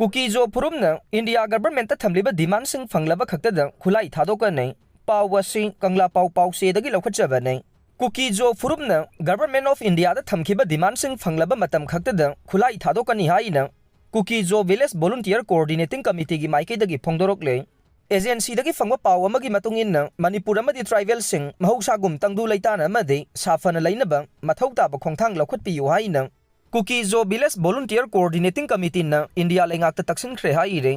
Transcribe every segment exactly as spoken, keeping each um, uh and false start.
ꯀꯨꯀꯤꯖꯣ ꯐꯨꯔꯨꯞꯅ India ꯒꯚꯔꯟꯃꯦꯟꯠꯇ ꯊꯝꯂꯤꯕ ꯗꯤꯃꯥꯟꯁꯤꯡ ꯐꯪꯂꯕ ꯈꯛꯇꯗ ꯈꯨꯠꯂꯥꯏ ꯊꯥꯗꯣꯛꯀꯅꯤ꯫ ꯄꯥꯎ ꯑꯁꯤ ꯀꯪꯂꯥ ꯄꯥꯎ ꯄꯥꯎꯆꯦꯗꯒꯤ ꯂꯧꯈꯠꯆꯕꯅꯤ꯫ ꯀꯨꯀꯤꯖꯣ ꯐꯨꯔꯨꯞꯅ ꯒꯚꯔꯟꯃꯦꯟꯠ ꯑꯣꯐ ꯏꯟꯗꯤꯌꯥꯗ ꯊꯝꯈꯤꯕ ꯗꯤꯃꯥꯟꯁꯤꯡ ꯐꯪꯂꯕ ꯃꯇꯝ ꯈꯛꯇꯗ ꯈꯨꯠꯂꯥꯏ ꯊꯥꯗꯣꯛꯀꯅꯤ ꯍꯥꯏꯅ ꯀꯨꯀꯤꯖꯣ ꯚꯤꯂꯦꯖ ꯚꯣꯂꯨꯟꯇꯤꯌꯔ ꯀꯣꯑꯣꯔꯗꯤꯅꯦꯇꯤꯡ ꯀꯃꯤꯇꯤꯒꯤ ꯃꯥꯏꯀꯩꯗꯒꯤ ꯐꯣꯡꯗꯣꯔꯛꯂꯦ꯫ ꯑꯦꯖꯦꯟꯁꯤꯗꯒꯤ ꯐꯪꯕ ꯄꯥꯎ ꯑꯃꯒꯤ ꯃꯇꯨꯡ ꯏꯟꯅ, ꯃꯅꯤꯄꯨꯔ ꯑꯃꯗꯤ ꯇ꯭ꯔꯥꯏꯕꯦꯜꯁꯤꯡ ꯃꯍꯧꯁꯥꯒꯨꯝ ꯇꯪꯗꯨ ꯂꯩꯇꯥꯅ ꯑꯃꯗꯤ ꯁꯥꯐꯅ ꯂꯩꯅꯕ ꯃꯊꯧ ꯇꯥꯕ ꯈꯣꯡꯊꯥꯡ ꯂꯧꯈꯠꯄꯤꯌꯨ ꯍꯥꯏꯅ ꯀꯨꯀꯤꯖꯣ ꯚꯤꯂꯦꯖ ꯚꯣꯂꯨꯟꯇꯤꯌꯔ ꯀꯣꯑꯣꯔꯗꯤꯅꯦꯇꯤꯡ ꯀꯃꯤꯇꯤꯅ ꯏꯟꯗꯤꯌꯥ ꯂꯩꯉꯥꯛꯇ ꯇꯛꯁꯤꯟꯈ꯭ꯔꯦ ꯍꯥꯏꯔꯦ꯫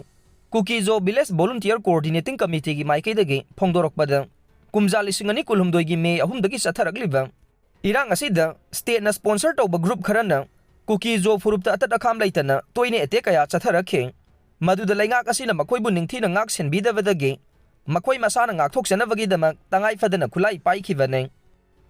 ꯀꯨꯀꯤꯖꯣ ꯚꯤꯂꯦꯖ ꯚꯣꯂꯨꯟꯇꯤꯌꯔ ꯀꯣꯑꯣꯔꯗꯤꯅꯦꯇꯤꯡ ꯀꯃꯤꯇꯤꯒꯤ ꯃꯥꯏꯀꯩꯗꯒꯤ ꯐꯣꯡꯗꯣꯔꯛꯄꯗ, ꯀꯨꯝꯖꯥ ꯂꯤꯁꯤꯡ ꯑꯅꯤ ꯀꯨꯟꯍꯨꯝꯗꯣꯏꯒꯤ ꯃꯦ ꯑꯍꯨꯝꯗꯒꯤ ꯆꯠꯊꯔꯛꯂꯤꯕ ꯏꯔꯥꯡ ꯑꯁꯤꯗ ꯁ꯭ꯇꯦꯠꯅ ꯁ꯭ꯄꯣꯟꯁꯔ ꯇꯧꯕ ꯒ꯭ꯔꯨꯞ ꯈꯔꯅ ꯀꯨꯀꯤꯖꯣ ꯐꯨꯔꯨꯞꯇ ꯑꯇꯠ ꯑꯈꯥꯝ ꯂꯩꯇꯅ ꯇꯣꯏꯅ ꯑꯦꯇꯦꯛ ꯀꯌꯥ ꯆꯠꯊꯔꯛꯈꯤ꯫ ꯃꯗꯨꯗ ꯂꯩꯉꯥꯛ ꯑꯁꯤꯅ ꯃꯈꯣꯏꯕꯨ ꯅꯤꯡꯊꯤꯅ ꯉꯥꯛ ꯁꯦꯟꯕꯤꯗꯕꯗꯒꯤ ꯃꯈꯣꯏ ꯃꯁꯥꯅ ꯉꯥꯛꯊꯣꯛꯆꯅꯕꯒꯤꯗꯃꯛ ꯇꯉꯥꯏ ꯐꯗꯅ ꯈꯨꯠꯂꯥꯏ ꯄꯥꯏꯈꯤꯕꯅꯤ꯫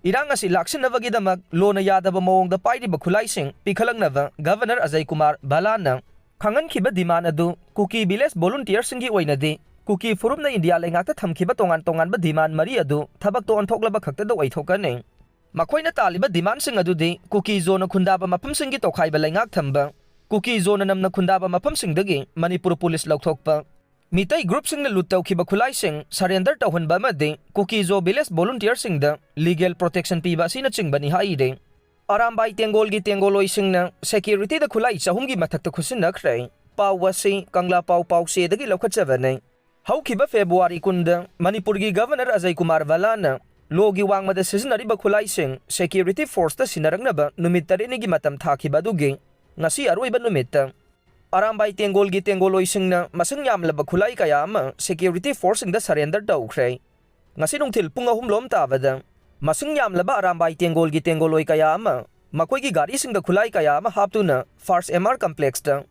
ꯏꯔꯥꯡ ꯑꯁꯤ ꯂꯥꯛꯁꯤꯟꯅꯕꯒꯤꯗꯃꯛ ꯂꯣꯅ ꯌꯥꯗꯕ ꯃꯑꯣꯡꯗ ꯄꯥꯏꯔꯤꯕ ꯈꯨꯠꯂꯥꯏꯁꯤꯡ ꯄꯤꯈꯠꯂꯛꯅꯕ ꯒꯚꯔꯅꯔ ꯑꯖꯌ ꯀꯨꯃꯥꯔ ꯚꯜꯂꯥꯅ ꯈꯪꯍꯟꯈꯤꯕ ꯗꯤꯃꯥꯟ ꯑꯗꯨ ꯀꯨꯀꯤ ꯚꯤꯂꯦꯖ ꯚꯣꯂꯨꯟꯇꯤꯌꯔꯁꯤꯡꯒꯤ ꯑꯣꯏꯅꯗꯤ ꯀꯨꯀꯤ ꯐꯨꯔꯨꯞꯅ ꯏꯟꯗꯤꯌꯥ ꯂꯩꯉꯥꯛꯇ ꯊꯝꯈꯤꯕ ꯇꯣꯉꯥꯟ ꯇꯣꯉꯥꯟꯕ ꯗꯤꯃꯥꯟ ꯃꯔꯤ ꯑꯗꯨ ꯊꯕꯛꯇ ꯑꯣꯟꯊꯣꯛꯂꯕ ꯈꯛꯇꯗ ꯑꯣꯏꯊꯣꯛꯀꯅꯤ꯫ ꯃꯈꯣꯏꯅ ꯇꯥꯜꯂꯤꯕ ꯗꯤꯃꯥꯟꯁꯤꯡ ꯑꯗꯨꯗꯤ ꯀꯨꯀꯤ ꯖꯣꯅ ꯈꯨꯟꯗꯥꯕ ꯃꯐꯝꯁꯤꯡꯒꯤ ꯇꯣꯈꯥꯏꯕ ꯂꯩꯉꯥꯛ ꯊꯝꯕ, ꯀꯨꯀꯤ ꯖꯣꯅ ꯅꯝꯅ ꯈꯨꯟꯗꯥꯕ ꯃꯐꯝꯁꯤꯡꯗꯒꯤ ꯃꯅꯤꯄꯨꯔ ꯄꯨꯂꯤꯁ ꯂꯧꯊꯣꯛꯄ, ꯃꯤꯇꯩ ꯒ꯭ꯔꯨꯞꯁꯤꯡꯅ ꯂꯨꯠ ꯇꯧꯈꯤꯕ ꯈꯨꯠꯂꯥꯏꯁꯤꯡ ꯁꯔꯦꯟꯗꯔ ꯇꯧꯍꯟꯕ ꯑꯃꯗꯤ ꯀꯨꯀꯤ ꯖꯣ ꯚꯤꯂꯦꯖ ꯚꯣꯂꯨꯟꯇꯤꯌꯔꯁꯤꯡꯗ ꯂꯤꯒꯦꯜ ꯄ꯭ꯔꯣꯇꯦꯛꯁꯟ ꯄꯤꯕ ꯑꯁꯤꯅꯆꯤꯡꯕꯅꯤ ꯍꯥꯏꯔꯤ꯫ ꯑꯔꯥꯝꯕꯥꯏ ꯇꯦꯡꯒꯣꯜꯒꯤ ꯇꯦꯡꯒꯣꯜꯂꯣꯏꯁꯤꯡꯅ ꯁꯦꯀ꯭ꯌꯨꯔꯤꯇꯤꯗ ꯈꯨꯠꯂꯥꯏ ꯆꯍꯨꯝꯒꯤ ꯃꯊꯛꯇ ꯈꯨꯠꯁꯤꯟꯅꯈ꯭ꯔꯦ꯫ ꯄꯥꯎ ꯑꯁꯤ ꯀꯪꯂꯥ ꯄꯥꯎ ꯄꯥꯎꯆꯦꯗꯒꯤ ꯂꯧꯈꯠꯆꯕꯅꯤ꯫ ꯍꯧꯈꯤꯕ ꯐꯦꯕ꯭ꯔꯨꯋꯥꯔꯤ ꯀꯨꯟꯗ ꯃꯅꯤꯄꯨꯔꯒꯤ ꯒꯚꯔꯅꯔ ꯑꯖꯌ ꯀꯨꯃꯥꯔ ꯚꯜꯂꯥꯅ ꯂꯣꯒꯤ ꯋꯥꯡꯃꯗ ꯁꯤꯖꯤꯟꯅꯔꯤꯕ ꯈꯨꯠꯂꯥꯏꯁꯤꯡ ꯁꯦꯀ꯭ꯌꯨꯔꯤꯇꯤ ꯐꯣꯔꯁꯇ ꯁꯤꯟꯅꯔꯛꯅꯕ ꯅꯨꯃꯤꯠ ꯇꯔꯦꯠꯅꯤꯒꯤ ꯃꯇꯝ ꯊꯥꯈꯤꯕ ꯑꯗꯨꯒꯤ ꯉꯁꯤ ꯑꯔꯣꯏꯕ ꯅꯨꯃꯤꯠꯇ ꯑꯔꯥꯝꯕꯥꯏ ꯇꯦꯡꯒꯣꯜꯒꯤ ꯇꯦꯡꯒꯣꯜꯂꯣꯏꯁꯤꯡꯅ ꯃꯁꯤꯡ ꯌꯥꯝꯂꯕ ꯈꯨꯠꯂꯥꯏ ꯀꯌꯥ ꯑꯃ ꯁꯦꯀ꯭ꯌꯨꯔꯤꯇꯤ ꯐꯣꯔꯁꯁꯤꯡꯗ ꯁꯔꯦꯟꯗꯔ ꯇꯧꯈ꯭ꯔꯦ꯫ ꯉꯁꯤ ꯅꯨꯡꯊꯤꯜ ꯄꯨꯡ ꯑꯍꯨꯝ ꯂꯣꯝ ꯇꯥꯕꯗ ꯃꯁꯤꯡ ꯌꯥꯝꯂꯕ ꯑꯔꯥꯝꯕꯥꯏ ꯇꯦꯡꯒꯣꯜꯒꯤ ꯇꯦꯡꯒꯣꯜꯂꯣꯏ ꯀꯌꯥ ꯑꯃ ꯃꯈꯣꯏꯒꯤ ꯒꯥꯔꯤꯁꯤꯡꯗ ꯈꯨꯠꯂꯥꯏ ꯀꯌꯥ ꯑꯃ ꯍꯥꯞꯇꯨꯅ ꯐꯥꯔꯁ ꯑꯦꯝ ꯑꯥꯔ ꯀꯝꯄ꯭ꯂꯦꯛꯁꯇ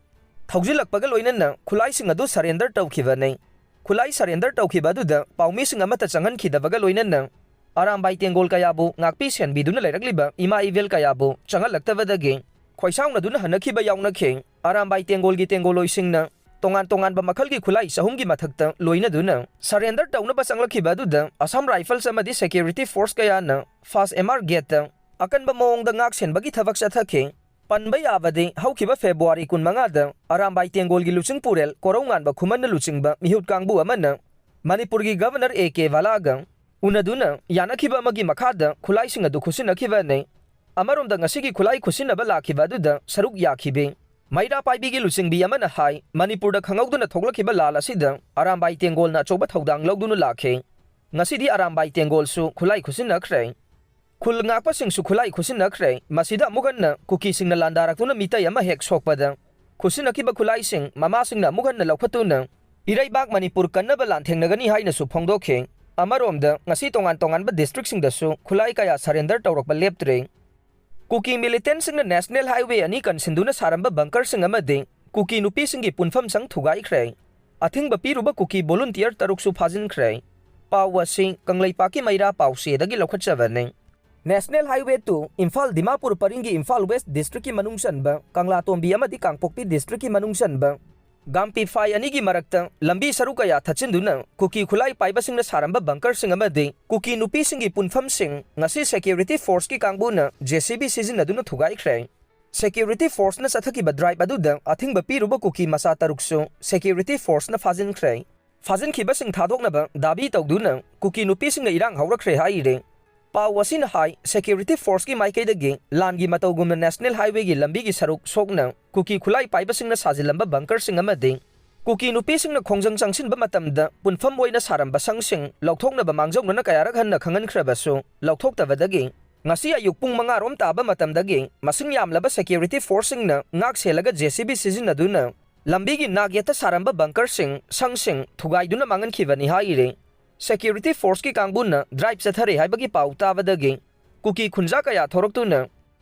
ꯊꯧꯖꯤꯜꯂꯛꯄꯒ ꯂꯣꯏꯅꯅ ꯈꯨꯠꯂꯥꯏꯁꯤꯡ ꯑꯗꯨ ꯁꯔꯦꯟꯗꯔ ꯇꯧꯈꯤꯕꯅꯤ꯫ ꯈꯨꯠꯂꯥꯏ ꯁꯔꯦꯟꯗꯔ ꯇꯧꯈꯤꯕ ꯑꯗꯨꯗ ꯄꯥꯎꯃꯤꯁꯤꯡ ꯑꯃꯠꯇ ꯆꯪꯍꯟꯈꯤꯗꯕꯒ ꯂꯣꯏꯅꯅ ꯑꯔꯥꯝꯕꯥꯏ ꯇꯦꯡꯒꯣꯜ ꯀꯌꯥꯕꯨ ꯉꯥꯛꯄꯤ ꯁꯦꯟꯕꯤꯗꯨꯅ ꯂꯩꯔꯛꯂꯤꯕ ꯏꯃꯥ ꯏꯕꯦꯜ ꯀꯌꯥꯕꯨ ꯆꯪꯍꯜꯂꯛꯇꯕꯗꯒꯤ ꯈꯣꯏꯁꯥꯎꯅꯗꯨꯅ ꯍꯟꯅꯈꯤꯕ ꯌꯥꯎꯅꯈꯤ꯫ ꯑꯔꯥꯝꯕꯥꯏ ꯇꯦꯡꯒꯣꯜꯒꯤ ꯇꯦꯡꯒꯣꯜꯂꯣꯏꯁꯤꯡꯅ ꯇꯣꯉꯥꯟ ꯇꯣꯉꯥꯟꯕ ꯃꯈꯜꯒꯤ ꯈꯨꯠꯂꯥꯏ ꯆꯍꯨꯝꯒꯤ ꯃꯊꯛꯇ ꯂꯣꯏꯅꯗꯨꯅ ꯁꯔꯦꯟꯗꯔ ꯇꯧꯅꯕ ꯆꯪꯂꯛꯈꯤꯕ ꯑꯗꯨꯗ ꯑꯁꯥꯝ ꯔꯥꯏꯐꯜꯁ ꯑꯃꯗꯤ ꯁꯦꯀ꯭ꯌꯨꯔꯤꯇꯤ ꯐꯣꯔꯁ ꯀꯌꯥꯅ ꯐꯥꯁ ꯑꯦꯝ ꯑꯥꯔ ꯒꯦꯠꯇ ꯑꯀꯟꯕ ꯃꯑꯣꯡꯗ ꯉꯥꯛ ꯁꯦꯟꯕꯒꯤ ꯊꯕꯛ ꯆꯠꯊꯈꯤ꯫ ꯄꯟꯕ ꯌꯥꯕꯗꯤ, ꯍꯧꯈꯤꯕ ꯐꯦꯕ꯭ꯔꯨꯋꯥꯔꯤ ꯀꯨꯟꯃꯉꯥꯗ ꯑꯔꯥꯝꯕꯥꯏ ꯇꯦꯡꯒꯣꯜꯒꯤ ꯂꯨꯆꯤꯡ ꯄꯨꯔꯦꯜ ꯀꯣꯔꯧꯉꯥꯟꯕ ꯈꯨꯃꯟꯅ ꯂꯨꯆꯤꯡꯕ ꯃꯤꯍꯨꯠ ꯀꯥꯡꯕꯨ ꯑꯃꯅ ꯃꯅꯤꯄꯨꯔꯒꯤ ꯒꯚꯔꯅꯔ ꯑꯦ ꯀꯦ ꯕꯥꯂꯥꯒ ꯎꯅꯗꯨꯅ ꯌꯥꯅꯈꯤꯕ ꯑꯃꯒꯤ ꯃꯈꯥꯗ ꯈꯨꯠꯂꯥꯏꯁꯤꯡ ꯑꯗꯨ ꯈꯨꯠꯁꯤꯟꯅꯈꯤꯕꯅꯤ꯫ ꯑꯃꯔꯣꯝꯗ, ꯉꯁꯤꯒꯤ ꯈꯨꯠꯂꯥꯏ ꯈꯨꯠꯁꯤꯟꯅꯕ ꯂꯥꯛꯈꯤꯕ ꯑꯗꯨꯗ ꯁꯔꯨꯛ ꯌꯥꯈꯤꯕꯤ ꯃꯩꯔꯥ ꯄꯥꯏꯕꯤꯒꯤ ꯂꯨꯆꯤꯡꯕꯤ ꯑꯃꯅ ꯍꯥꯏ, ꯃꯅꯤꯄꯨꯔꯗ ꯈꯪꯍꯧꯗꯅ ꯊꯣꯛꯂꯛꯈꯤꯕ ꯂꯥꯜ ꯑꯁꯤꯗ ꯑꯔꯥꯝꯕꯥꯏ ꯇꯦꯡꯒꯣꯜꯅ ꯑꯆꯧꯕ ꯊꯧꯗꯥꯡ ꯂꯧꯗꯨꯅ ꯂꯥꯛꯈꯤ꯫ ꯉꯁꯤꯗꯤ ꯑꯔꯥꯝꯕꯥꯏ ꯇꯦꯡꯒꯣꯜꯁꯨ ꯈꯨꯠꯂꯥꯏ ꯈꯨꯠꯁꯤꯟꯅꯈ꯭ꯔꯦ꯫ ꯈꯨꯜ ꯉꯥꯛꯄꯁꯤꯡꯁꯨ ꯈꯨꯠꯂꯥꯏ ꯈꯨꯠꯁꯤꯟꯅꯈ꯭ꯔꯦ꯫ ꯃꯁꯤꯗ ꯑꯃꯨꯛ ꯍꯟꯅ ꯀꯨꯀꯤꯁꯤꯡꯅ ꯂꯥꯟꯗꯥꯔꯛꯇꯨꯅ ꯃꯤꯇꯩ ꯑꯃ ꯍꯦꯛ ꯁꯣꯛꯄꯗ, ꯈꯨꯠꯁꯤꯟꯅꯈꯤꯕ ꯈꯨꯠꯂꯥꯏꯁꯤꯡ ꯃꯃꯥꯁꯤꯡꯅ ꯑꯃꯨꯛ ꯍꯟꯅ ꯂꯧꯈꯠꯇꯨꯅ ꯏꯔꯩꯕꯥꯛ ꯃꯅꯤꯄꯨꯔ ꯀꯟꯅꯕ ꯂꯥꯟꯊꯦꯡꯅꯒꯅꯤ ꯍꯥꯏꯅꯁꯨ ꯐꯣꯡꯗꯣꯛꯈꯤ꯫ ꯑꯃꯔꯣꯝꯗ, ꯉꯁꯤ ꯇꯣꯉꯥꯟ ꯇꯣꯉꯥꯟꯕ ꯗꯤꯁꯇ꯭ꯔꯤꯛꯁꯤꯡꯗꯁꯨ ꯈꯨꯠꯂꯥꯏ ꯀꯌꯥ ꯁꯔꯦꯟꯗꯔ ꯇꯧꯔꯛꯄ ꯂꯦꯞꯇ꯭ꯔꯤ꯫ ꯀꯨꯀꯤ ꯃꯤꯂꯤꯇꯦꯟꯁꯤꯡꯅ ꯅꯦꯁꯅꯦꯜ ꯍꯥꯏꯋꯦ ꯑꯅꯤ ꯀꯟꯁꯤꯟꯗꯨꯅ ꯁꯥꯔꯝꯕ ꯕꯪꯀꯔꯁꯤꯡ ꯑꯃꯗꯤ ꯀꯨꯀꯤ ꯅꯨꯄꯤꯁꯤꯡꯒꯤ ꯄꯨꯟꯐꯝꯁꯪ ꯊꯨꯒꯥꯏꯈ꯭ꯔꯦ꯫ ꯑꯊꯤꯡꯕ ꯄꯤꯔꯨꯕ ꯀꯨꯀꯤ ꯚꯣꯂꯨꯟꯇꯤꯌꯔ ꯇꯔꯨꯛꯁꯨ ꯐꯥꯖꯤꯟꯈ꯭ꯔꯦ꯫ ꯄꯥꯎ ꯑꯁꯤ ꯀꯪꯂꯩꯄꯥꯛꯀꯤ ꯃꯩꯔꯥ ꯄꯥꯎꯆꯦꯗꯒꯤ ꯂꯧꯈꯠꯆꯕꯅꯤ꯫ National highway two Imphal Dimapur ꯄꯔꯤꯡꯒꯤ ꯏꯝꯐꯥꯜ ꯋꯦꯁ ꯗꯤꯁꯇ꯭ꯔꯤꯛꯀꯤ ꯃꯅꯨꯡ ꯆꯟꯕ ꯀꯪꯂꯥꯇꯣꯝꯕꯤ ꯑꯃꯗꯤ ꯀꯥꯡꯄꯣꯛꯄꯤ ꯗꯤꯁꯇ꯭ꯔꯤꯛꯀꯤ ꯃꯅꯨꯡ ꯆꯟꯕ ꯒꯥꯝꯄꯤꯐꯥꯏ ꯑꯅꯤꯒꯤ ꯃꯔꯛꯇ ꯂꯝꯕꯤ ꯁꯔꯨꯛ ꯀꯌꯥ ꯊꯠꯆꯤꯟꯗꯨꯅ ꯀꯨꯀꯤ ꯈꯨꯠꯂꯥꯏ ꯄꯥꯏꯕꯁꯤꯡꯅ ꯁꯥꯔꯝꯕ ꯕꯪꯀꯔꯁꯤꯡ ꯑꯃꯗꯤ ꯀꯨꯀꯤ ꯅꯨꯄꯤꯁꯤꯡꯒꯤ ꯄꯨꯟꯐꯝꯁꯤꯡ ꯉꯁꯤ ꯁꯦꯀ꯭ꯌꯨꯔꯤꯇꯤ ꯐꯣꯔꯁꯀꯤ ꯀꯥꯡꯕꯨꯅ ꯖꯦ ꯁꯤ ꯕꯤ ꯁꯤꯖꯤꯟꯅꯗꯨꯅ ꯊꯨꯒꯥꯏꯈ꯭ꯔꯦ꯫ ꯁꯦꯀ꯭ꯌꯨꯔꯤꯇꯤ ꯐꯣꯔꯁꯅ ꯆꯠꯊꯈꯤꯕ ꯗ꯭ꯔꯥꯏꯚ ꯑꯗꯨꯗ ꯑꯊꯤꯡꯕ ꯄꯤꯔꯨꯕ ꯀꯨꯀꯤ ꯃꯆꯥ ꯇꯔꯨꯛꯁꯨ ꯁꯦꯀ꯭ꯌꯨꯔꯤꯇꯤ ꯐꯣꯔꯁꯅ ꯐꯥꯖꯤꯟꯈ꯭ꯔꯦ꯫ ꯐꯥꯖꯤꯟꯈꯤꯕꯁꯤꯡ ꯊꯥꯗꯣꯛꯅꯕ ꯗꯥꯕꯤ ꯇꯧꯗꯨꯅ ꯀꯨꯀꯤ ꯅꯨꯄꯤꯁꯤꯡꯅ ꯏꯔꯥꯡ ꯍꯧꯔꯛꯈ꯭ꯔꯦ ꯍꯥꯏꯔꯤ꯫ ꯄꯥꯎ ꯑꯁꯤꯅ ꯍꯥꯏ, ꯁꯦꯀ꯭ꯌꯨꯔꯤꯇꯤ ꯐꯣꯔꯁꯀꯤ ꯃꯥꯏꯀꯩꯗꯒꯤ ꯂꯥꯟꯒꯤ ꯃꯇꯧꯒꯨꯝꯅ ꯅꯦꯁꯅꯦꯜ ꯍꯥꯏꯋꯦꯒꯤ ꯂꯝꯕꯤꯒꯤ ꯁꯔꯨꯛ ꯁꯣꯛꯅ ꯀꯨꯀꯤ ꯈꯨꯠꯂꯥꯏ ꯄꯥꯏꯕꯁꯤꯡꯅ ꯁꯥꯖꯤꯜꯂꯝꯕ ꯕꯪꯀꯔꯁꯤꯡ ꯑꯃꯗꯤ ꯀꯨꯀꯤ ꯅꯨꯄꯤꯁꯤꯡꯅ ꯈꯣꯡꯖꯪ ꯆꯪꯁꯤꯟꯕ ꯃꯇꯝꯗ ꯄꯨꯟꯐꯝ ꯑꯣꯏꯅ ꯁꯥꯔꯝꯕ ꯁꯪꯁꯤꯡ ꯂꯧꯊꯣꯛꯅꯕ ꯃꯥꯡꯖꯧꯅꯅ ꯀꯌꯥꯔꯛ ꯍꯟꯅ ꯈꯪꯍꯟꯈ꯭ꯔꯕꯁꯨ ꯂꯧꯊꯣꯛꯇꯕꯗꯒꯤ ꯉꯁꯤ ꯑꯌꯨꯛ ꯄꯨꯡ ꯃꯉꯥ ꯔꯣꯝ ꯇꯥꯕ ꯃꯇꯝꯗꯒꯤ ꯃꯁꯤꯡ ꯌꯥꯝꯂꯕ ꯁꯦꯀ꯭ꯌꯨꯔꯤꯇꯤ ꯐꯣꯔꯁꯁꯤꯡꯅ ꯉꯥꯛ ꯁꯦꯜꯂꯒ ꯖꯦ ꯁꯤ ꯕꯤ ꯁꯤꯖꯤꯟꯅꯗꯨꯅ ꯂꯝꯕꯤꯒꯤ ꯅꯥꯛ ꯌꯦꯠꯇ ꯁꯥꯔꯝꯕ ꯕꯪꯀꯔꯁꯤꯡ, ꯁꯪꯁꯤꯡ ꯊꯨꯒꯥꯏꯗꯨꯅ ꯃꯥꯡꯍꯟꯈꯤꯕꯅꯤ ꯍꯥꯏꯔꯤ꯫ ꯁꯦꯀ꯭ꯌꯨꯔꯤꯇꯤ ꯐꯣꯔꯁꯀꯤ ꯀꯥꯡꯕꯨꯅ ꯗ꯭ꯔꯥꯏꯚ ꯆꯠꯊꯔꯦ ꯍꯥꯏꯕꯒꯤ ꯄꯥꯎ ꯇꯥꯕꯗꯒꯤ ꯀꯨꯀꯤ ꯈꯨꯟꯖꯥ ꯀꯌꯥ ꯊꯣꯔꯛꯇꯨꯅ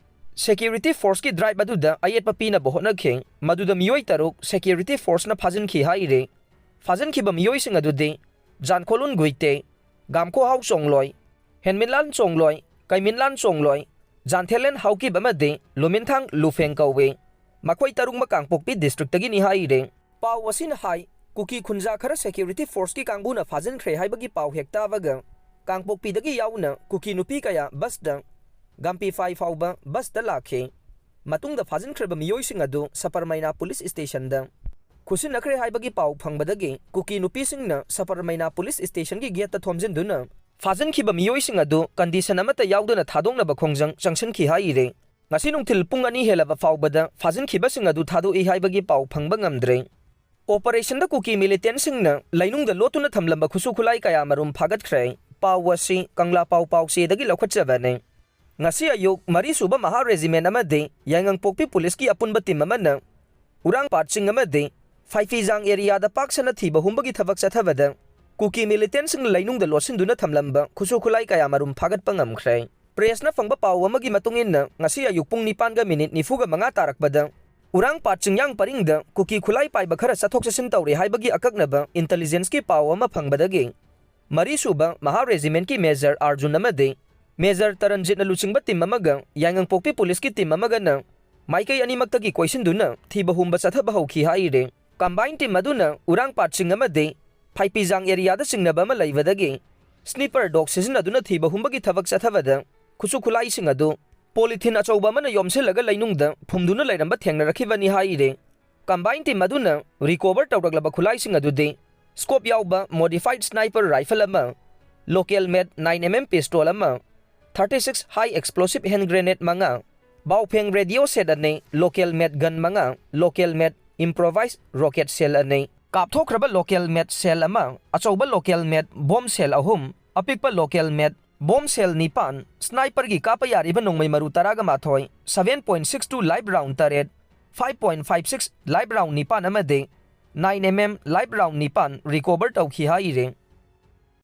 ꯁꯦꯀ꯭ꯌꯨꯔꯤꯇꯤ ꯐꯣꯔꯁꯀꯤ ꯗ꯭ꯔꯥꯏꯚ ꯑꯗꯨꯗ ꯑꯌꯦꯠꯄ ꯄꯤꯅꯕ ꯍꯣꯠꯅꯈꯤ꯫ ꯃꯗꯨꯗ ꯃꯤꯑꯣꯏ ꯇꯔꯨꯛ ꯁꯦꯀ꯭ꯌꯨꯔꯤꯇꯤ ꯐꯣꯔꯁꯅ ꯐꯥꯖꯤꯟꯈꯤ ꯍꯥꯏꯔꯤ꯫ ꯐꯥꯖꯤꯟꯈꯤꯕ ꯃꯤꯑꯣꯏꯁꯤꯡ ꯑꯗꯨꯗꯤ ꯖꯥꯟꯈꯣꯂꯨꯟ ꯒꯨꯏꯇꯦ, ꯒꯥꯝꯈꯣꯍꯥꯎ ꯆꯣꯡꯂꯣꯏ, ꯍꯦꯟꯃꯤꯟꯂꯥꯟ ꯆꯣꯡꯂꯣꯏ, ꯀꯩꯃꯤꯟꯂꯥꯟ ꯆꯣꯡꯂꯣꯏ, ꯖꯥꯟꯊꯦꯂꯦꯟ ꯍꯥꯎꯀꯤꯞ ꯑꯃꯗꯤ ꯂꯨꯃꯤꯟꯊꯥꯡ ꯂꯨꯐꯦꯡ ꯀꯧꯏ꯫ ꯃꯈꯣꯏ ꯇꯔꯨꯛꯃꯛ ꯀꯥꯡꯄꯣꯛꯄꯤ ꯗꯤꯁꯇ꯭ꯔꯤꯛꯇꯒꯤꯅꯤ ꯍꯥꯏꯔꯤ꯫ ꯄꯥꯎ ꯑꯁꯤꯅ ꯍꯥꯏ, ꯀꯨꯀꯤ ꯈꯨꯟꯖꯥ ꯈꯔ ꯁꯦꯀ꯭ꯌꯨꯔꯤꯇꯤ ꯐꯣꯔꯁꯀꯤ ꯀꯥꯡꯕꯨꯅ ꯐꯥꯖꯤꯟꯈ꯭ꯔꯦ ꯍꯥꯏꯕꯒꯤ ꯄꯥꯎ ꯍꯦꯛ ꯇꯥꯕꯒ ꯀꯥꯡꯄꯣꯛꯄꯤꯗꯒꯤ ꯌꯥꯎꯅ ꯀꯨꯀꯤ ꯅꯨꯄꯤ ꯀꯌꯥ ꯕꯁꯇ ꯒꯥꯝꯄꯤꯐꯥꯏ ꯐꯥꯎꯕ ꯕꯁꯇ ꯂꯥꯛꯈꯤ꯫ ꯃꯇꯨꯡꯗ ꯐꯥꯖꯤꯟꯈ꯭ꯔꯕ ꯃꯤꯑꯣꯏꯁꯤꯡ ꯑꯗꯨ ꯁꯄꯔꯃꯩꯅꯥ ꯄꯨꯂꯤꯁ ꯁ꯭ꯇꯦꯁꯟꯗ ꯈꯨꯠꯁꯤꯟꯅꯈ꯭ꯔꯦ ꯍꯥꯏꯕꯒꯤ ꯄꯥꯎ ꯐꯪꯕꯗꯒꯤ ꯀꯨꯀꯤ ꯅꯨꯄꯤꯁꯤꯡꯅ ꯁꯄꯔꯃꯩꯅꯥ ꯄꯨꯂꯤꯁ ꯁ꯭ꯇꯦꯁꯟꯒꯤ ꯒꯦꯠꯇ ꯊꯣꯝꯖꯤꯟꯗꯨꯅ ꯐꯥꯖꯤꯟꯈꯤꯕ ꯃꯤꯑꯣꯏꯁꯤꯡ ꯑꯗꯨ ꯀꯟꯗꯤꯁꯟ ꯑꯃꯠꯇ ꯌꯥꯎꯗꯅ ꯊꯥꯗꯣꯛꯅꯕ ꯈꯣꯡꯖꯪ ꯆꯪꯁꯤꯟꯈꯤ ꯍꯥꯏꯔꯤ꯫ ꯉꯁꯤ ꯅꯨꯡꯊꯤꯜ ꯄꯨꯡ ꯑꯅꯤ ꯍꯦꯜꯂꯕ ꯐꯥꯎꯕꯗ ꯐꯥꯖꯤꯟꯈꯤꯕꯁꯤꯡ ꯑꯗꯨ ꯊꯥꯗꯣꯛꯏ ꯍꯥꯏꯕꯒꯤ ꯄꯥꯎ ꯐꯪꯕ ꯉꯝꯗ꯭ꯔꯦ꯫ ꯑꯣꯄꯔꯦꯁꯟꯗ ꯀꯨꯀꯤ ꯃꯤꯂꯤꯇꯦꯟꯁꯤꯡꯅ ꯂꯩꯅꯨꯡꯗ ꯂꯣꯠꯇꯨꯅ ꯊꯝꯂꯝꯕ ꯈꯨꯠꯁꯨ ꯈꯨꯠꯂꯥꯏ ꯀꯌꯥ ꯃꯔꯨꯝ ꯐꯥꯒꯠꯈ꯭ꯔꯦ꯫ ꯄꯥꯎ ꯑꯁꯤ ꯀꯪꯂꯥ ꯄꯥꯎ ꯄꯥꯎꯆꯦꯗꯒꯤ ꯂꯧꯈꯠꯆꯕꯅꯤ꯫ ꯉꯁꯤ ꯑꯌꯨꯛ ꯃꯔꯤꯁꯨꯕ ꯃꯍꯥ ꯔꯦꯖꯤꯃꯦꯟ ꯑꯃꯗꯤ ꯌꯥꯏꯉꯪꯄꯣꯛꯄꯤ ꯄꯨꯂꯤꯁꯀꯤ ꯑꯄꯨꯟꯕ ꯇꯤꯝ ꯑꯃꯅ ꯎꯔꯥꯡꯄꯥꯠ ꯆꯤꯡ ꯑꯃꯗꯤ ꯐꯥꯏꯐꯤꯖꯥꯡ ꯑꯦꯔꯤꯌꯥꯗ ꯄꯥꯛ ꯁꯟꯅ ꯊꯤꯕ ꯍꯨꯝꯕꯒꯤ ꯊꯕꯛ ꯆꯠꯊꯕꯗ ꯀꯨꯀꯤ ꯃꯤꯂꯤꯇꯦꯟꯁꯤꯡꯅ ꯂꯩꯅꯨꯡꯗ ꯂꯣꯠꯁꯤꯟꯗꯨꯅ ꯊꯝꯂꯝꯕ ꯈꯨꯠꯁꯨ ꯈꯨꯠꯂꯥꯏ ꯀꯌꯥ ꯃꯔꯨꯝ ꯐꯥꯒꯠꯄ ꯉꯝꯈ꯭ꯔꯦ꯫ ꯄ꯭ꯔꯦꯁꯅ ꯐꯪꯕ ꯄꯥꯎ ꯑꯃꯒꯤ ꯃꯇꯨꯡ ꯏꯟꯅ, ꯉꯁꯤ ꯑꯌꯨꯛ ꯄꯨꯡ ꯅꯤꯄꯥꯟꯒ ꯃꯤꯅꯤꯠ ꯅꯤꯐꯨꯒ ꯃꯉꯥ ꯇꯥꯔꯛꯄꯗ ꯎꯔꯥꯡꯄꯥꯠ ꯆꯤꯡꯌꯥꯡ ꯄꯔꯤꯡꯗ ꯀꯨꯀꯤ ꯈꯨꯠꯂꯥꯏ ꯄꯥꯏꯕ ꯈꯔ ꯆꯠꯊꯣꯛ ꯆꯠꯁꯤꯟ ꯇꯧꯔꯦ ꯍꯥꯏꯕꯒꯤ ꯑꯀꯛꯅꯕ ꯏꯟꯇꯦꯂꯤꯖꯦꯟꯁꯀꯤ ꯄꯥꯎ ꯑꯃ ꯐꯪꯕꯗꯒꯤ, ꯃꯔꯤꯁꯨꯕ ꯃꯍꯥ ꯔꯦꯖꯤꯃꯦꯟꯠꯀꯤ ꯃꯦꯖꯔ ꯑꯥꯔꯖꯨꯟ ꯑꯃꯗꯤ ꯃꯦꯖꯔ ꯇꯔꯟꯖꯤꯠꯅ ꯂꯨꯆꯤꯡꯕ ꯇꯤꯝ ꯑꯃꯒ ꯌꯥꯏꯉꯪꯄꯣꯛꯄꯤ ꯄꯨꯂꯤꯁꯀꯤ ꯇꯤꯝ ꯑꯃꯒꯅ ꯃꯥꯏꯀꯩ ꯑꯅꯤꯃꯛꯇꯒꯤ ꯀꯣꯏꯁꯤꯟꯗꯨꯅ ꯊꯤꯕ ꯍꯨꯝꯕ ꯆꯠꯊꯕ ꯍꯧꯈꯤ ꯍꯥꯏꯔꯤ꯫ ꯀꯝꯕꯥꯏꯟ ꯇꯤꯝ ꯑꯗꯨꯅ ꯎꯔꯥꯡꯄꯥꯠ ꯆꯤꯡ ꯑꯃꯗꯤ ꯐꯥꯏꯄꯤꯖꯥꯡ ꯑꯦꯔꯤꯌꯥꯗ ꯆꯤꯡꯅꯕ ꯑꯃ ꯂꯩꯕꯗꯒꯤ ꯁ꯭ꯅꯤꯄꯔ ꯗꯣꯒ ꯁꯤꯖꯤꯟꯅꯗꯨꯅ ꯊꯤꯕ ꯍꯨꯝꯕꯒꯤ ꯊꯕꯛ ꯆꯠꯊꯕꯗ ꯈꯨꯠꯁꯨ ꯈꯨꯠꯂꯥꯏꯁꯤꯡ ꯑꯗꯨ ꯄꯣꯂꯤꯊꯤꯟ ꯑꯆꯧꯕ ꯑꯃꯅ ꯌꯣꯝꯁꯤꯜꯂꯒ ꯂꯩꯅꯨꯡꯗ ꯐꯨꯝꯗꯨꯅ ꯂꯩꯔꯝꯕ ꯊꯦꯡꯅꯔꯛꯈꯤꯕꯅꯤ ꯍꯥꯏꯔꯤ꯫ ꯀꯝꯕꯥꯏꯟ ꯇꯤꯝ ꯑꯗꯨꯅ ꯔꯤꯀꯣꯚꯔ ꯇꯧꯔꯛꯂꯕ ꯈꯨꯠꯂꯥꯏꯁꯤꯡ ꯑꯗꯨꯗꯤ ꯁ꯭ꯀꯣꯞ ꯌꯥꯎꯕ ꯃꯣꯗꯤꯐꯥꯏꯗ ꯁ꯭ꯅꯥꯏꯄꯔ ꯔꯥꯏꯐꯜ ꯑꯃ, ꯂꯣꯀꯦꯜ ꯃꯦꯗ ꯅꯥꯏꯟ ꯑꯦꯝ ꯑꯦꯝ ꯄꯤꯁꯇꯣꯜ ꯑꯃ, ꯊꯥꯔꯇꯤ ꯁꯤꯛꯁ ꯍꯥꯏ ꯑꯦꯛꯁꯄ꯭ꯂꯣꯁꯤꯚ ꯍꯦꯟ ꯒ꯭ꯔꯦꯅꯦꯗ ꯃꯉꯥ, ꯕꯥꯎꯐꯦꯡ ꯔꯦꯗꯤꯑꯣ ꯁꯦꯠ ꯑꯅꯤ, ꯂꯣꯀꯦꯜ ꯃꯦꯗ ꯒꯟ ꯃꯉꯥ, ꯂꯣꯀꯦꯜ ꯃꯦꯗ ꯏꯝꯄ꯭ꯔꯣꯚꯥꯏꯖ ꯔꯣꯀꯦꯠ ꯁꯦꯜ ꯑꯅꯤ, ꯀꯥꯞꯊꯣꯛꯈ꯭ꯔꯕ ꯂꯣꯀꯦꯜ ꯃꯦꯗ ꯁꯦꯜ ꯑꯃ, ꯑꯆꯧꯕ ꯂꯣꯀꯦꯜ ꯃꯦꯗ ꯕꯣꯝ ꯁꯦꯜ ꯑꯍꯨꯝ, ꯑꯄꯤꯛꯄ ꯂꯣꯀꯦꯜ ꯃꯦꯗ ꯕꯣꯝ ꯁꯦꯜ ꯅꯤꯄꯥꯟ, ꯁ꯭ꯅꯥꯏꯄꯔꯒꯤ ꯀꯥꯞꯄ ꯌꯥꯔꯤꯕ ꯅꯣꯡꯃꯩ ꯃꯔꯨ ꯇꯔꯥꯒ ꯃꯥꯊꯣꯏ, seven point six two live round ꯇꯔꯦꯠ, five point five six live round ꯅꯤꯄꯥꯟ ꯑꯃꯗꯤ nine M M live round ꯅꯤꯄꯥꯟ ꯔꯤꯀꯣꯚꯔ ꯇꯧꯈꯤ ꯍꯥꯏꯔꯤ꯫